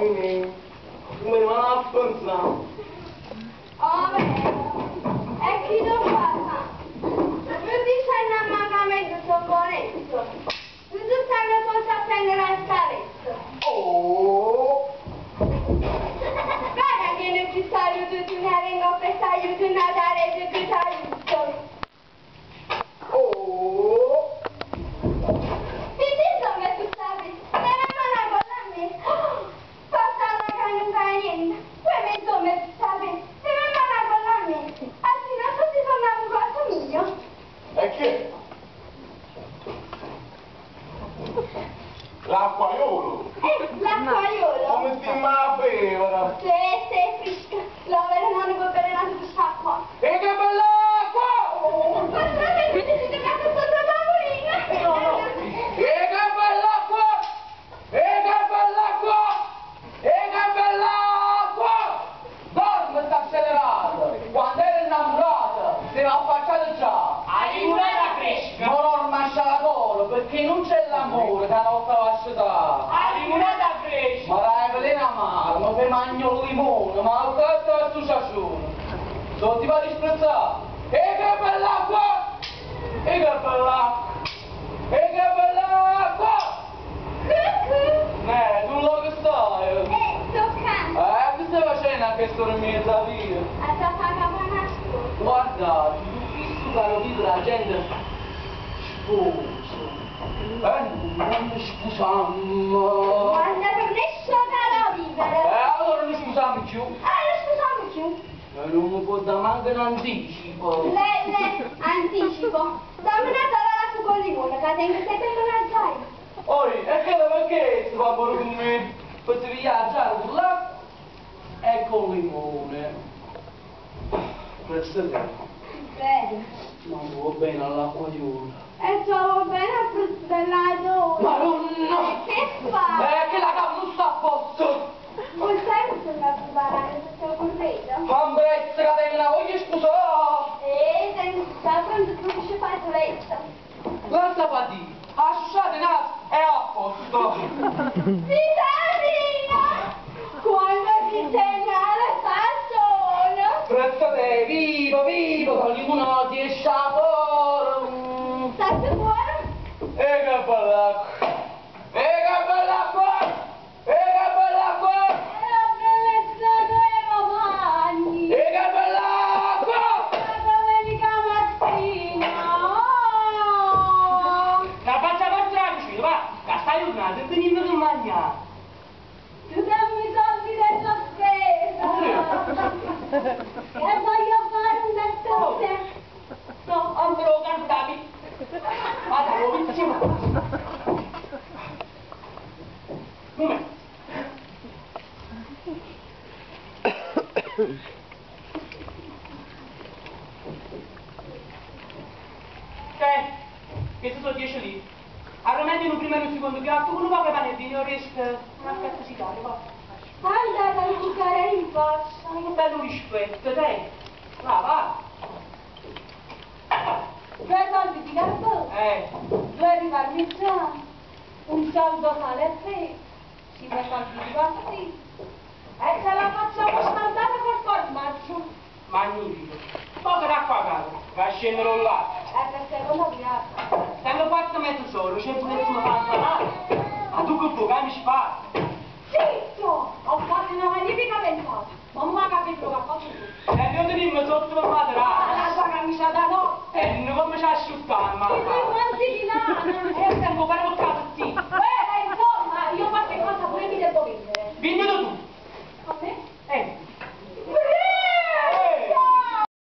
Mimì, tu mi rimane a pensare. Oh, beh, e chi lo fa? Non dice un ammancamento soccorretto. Non si stanno cosa a prendere al scavetto. Oh! Guarda che non ci saluto, tu ne vengo per saluto, Natale, tu ti saluto. Oh! Sì, sì, insomma, tu sai, ne vengo con la me. Passa la che non fa niente. Poi mi insomma, tu sai, ne vengo con la me. Anzi, non so se sono un quarto mio. E che? L'acquaiolo? L'acquaiolo. Come si ma a bevere? Sì, sì, fresca. La vera non può bere neanche quest'acqua. E che bella acqua! Ma scusate, mi siete messo sotto la tavolina. No, no. E che bella acqua! E che bella acqua! E che bella acqua! Dorme sta accelerata! Quando era innamorata, si va affacciata già! A limonata fresca! Ma non mascia la gola, perché non c'è l'amore che non te lascia A limonata fresca! Ma dai, velena amara, ma fai mangio il limone, ma il cazzo è su ciascuno. Non ti va a disprezzare. E che bella acqua! E che bella acqua! E che bella acqua! Cucù. Tu lo che stai? Tocca. Che stai facendo a questa ora in mezzo alla via? A fare una scuola. Guarda, tu visto che lo vedo la gente sposa. Non scusiamo. Guarda, per nessuno da vivere. Allora non scusiamo più. Ah, non scusiamo più. Non mi può dare manco un anticipo. Le, anticipo. Dammi una tavola su con limone, che tengo sempre una zaino. Oi, e che perché si fa pure con me? Per si viaggiare con l'acqua e con limone. Presto te. Vedi. Ma va bene all'acquaiolo. E trovo bene a frutta della donna. Madonna! E che fa? Che la capa non sta a posto! Un senso da preparare questo corredo. Fambrezza che tengo una voglia sposare! E tengo sta pronto tu che fai letto. Lascia patire, asciate naso e a posto! Vitalina! Quando ti segnala stagione! Presto te, viva, viva, con limonati e sapore! Stai buono? E che bella acqua! E che bella acqua! E che bella acqua! E la bellezza dei romani! E che bella acqua! La domenica mattina! Oh! La faccia vostra la cucina, va! Che stai giornata e venite a mangiare! Tu dammi i soldi della spesa! E voglio fare un bel tè! No, ancora lo cantavi! Ma dai, lo vinciamo! Momento! Questi sono 10 lire. Arrometti in un primo e un secondo piatto, con un poco di panettino, non riesco una fetta si va. Andate a bucare in faccia! Ma che bello rispetto, te! Va, va! Due soldi di carbone, due di parmigiano, un soldo sale e pepe, cinque soldi di pasticcio. E ce la facciamo scaldare col formaggio. Magnifico! Poco d'acqua a casa, va a scendere un latte. E per secondo piatto. Tengo quattro mezzo solo, c'è pure una insalata. Ma tu che vuoi, mi spari? Zitto! Ho fatto una magnifica pensata. Mamma ha capito che faccio tu. E noi teniamo sotto per materare. La tua camicia da notte. E non come ci asciuttiamo, ma. I tuoi guanti di lana. E